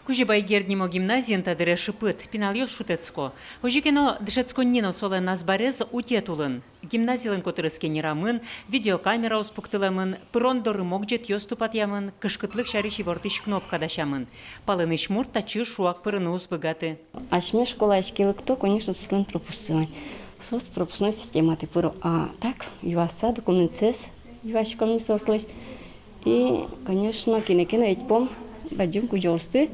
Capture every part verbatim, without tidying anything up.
Кузебай Герд нимо гимназиын та дыре шыпыт, пиналъёс шутэтско. Озьы ке но, дышетсконни но солэн азбарез утет улын. Гимназилэн котырыз кенерамын, видеокамераос пуктылэмын, пырон доры могӟетъёс тупатъямын, кышкытлык сярысь ивортӥсь кнопка дасямын. Палэнысь мурт татчы шуак пырыны уз быгаты. Асьме школаысь ке лыкто, конечно, соослэн пропусксы вань. Соос пропускной систематӥ пыро. А так, юаса, документсэс юаськом ми соослэсь. И, конечно, кинэ ке но ӧтьком бадӟым кузёосты,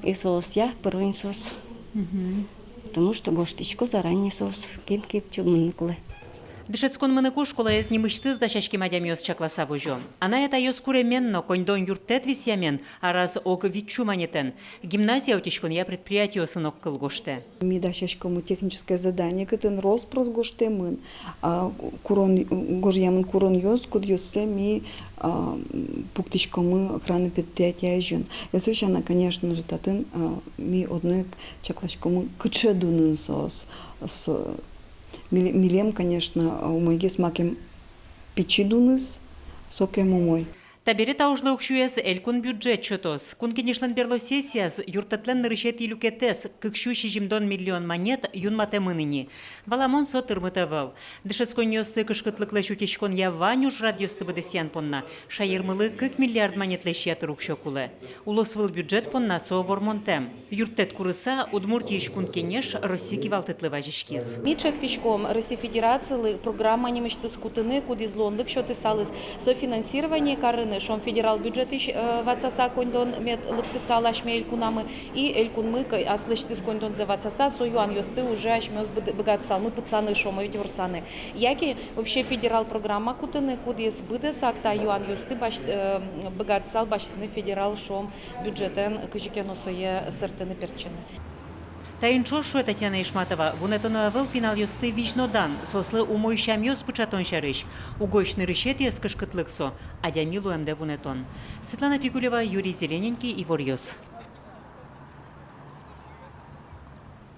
и соосъя пыро ини соос. Мгм. Потому что гожтӥсько заранее соос, кин кытчы мыныны кулэ. Дышетскон мыныку школаез нимысьтыз дасяськем адямиос чакласа возё. Анай-атайёс куремен но, коньдон юрттэт висъямен, араз ог вить сю манетэн. Гимназия утиськонъя предприятиосын огкыл гожтэ. Ми дасяськомы техническое задание, кытын рос-прос гожтэмын, а, курон, гожъямын куронъёс, кудъёссэ ми, а, м, пуктӥськомы охранной предприятие азьын. И со сяна, конечно же, татын, а, ми одно ик чакласькомы, кыӵе дунын соос. Со, миле-, милем, конечно, умойгес, макем пичи дуныз, сокем умой. Табере та ужлы уксёез элькун бюджет сётоз. Кун Кенешлэн берло сессияз юрттэтлэн нырысетӥ люкетэз, кык сю сизьымдон миллион манет, юнматэмын ини. Валамон, со тырмыт ӧвӧл. Дышетсконниосты кышкытлыклэсь утиськонъя вань ужрадъёсты быдэсъян понна шаермылы кык миллиард манетлэсь ятыр уксё кулэ. Улосвыл бюджет понна со вормонтэм. Юрттэт курыса, Удмуртиысь Кун Кенеш Россия кивалтэтлы вазиськиз. Ми чектӥськом Россия Федерациялы программа нимысьтыз кутыны, кудӥз луонлык сётысалыз софинансирование карыны, шуом, федерал бюджетысь, э, ватсаса коньдон мед лыктысал асьме элькунамы, и элькунмы ке аслэсьтыз коньдонзэ ватсаса, со юанъёсты уже асьмеос быд-, быгатысалмы пытсаны, шуом, ведь ворсаны. Яке вообще федерал программа кутыны, кудӥз быдэсак та юанъёсты басьт-, э, быгатысал басьтыны федерал, шуом, бюджетэн, кызьы ке но сое сэртыны-пертчыны. Таин ӵош, шуэ Татьяна Ишматова, вунэтоно ӧвӧл пиналъёсты визьнодан, соослы умой сямъёс пыӵатон сярысь. Угось нырысетӥез кышкытлык со — адями луэмдэ вунэтон. Светлана Пикулева, Юрий Зелененький, «Иворъёс».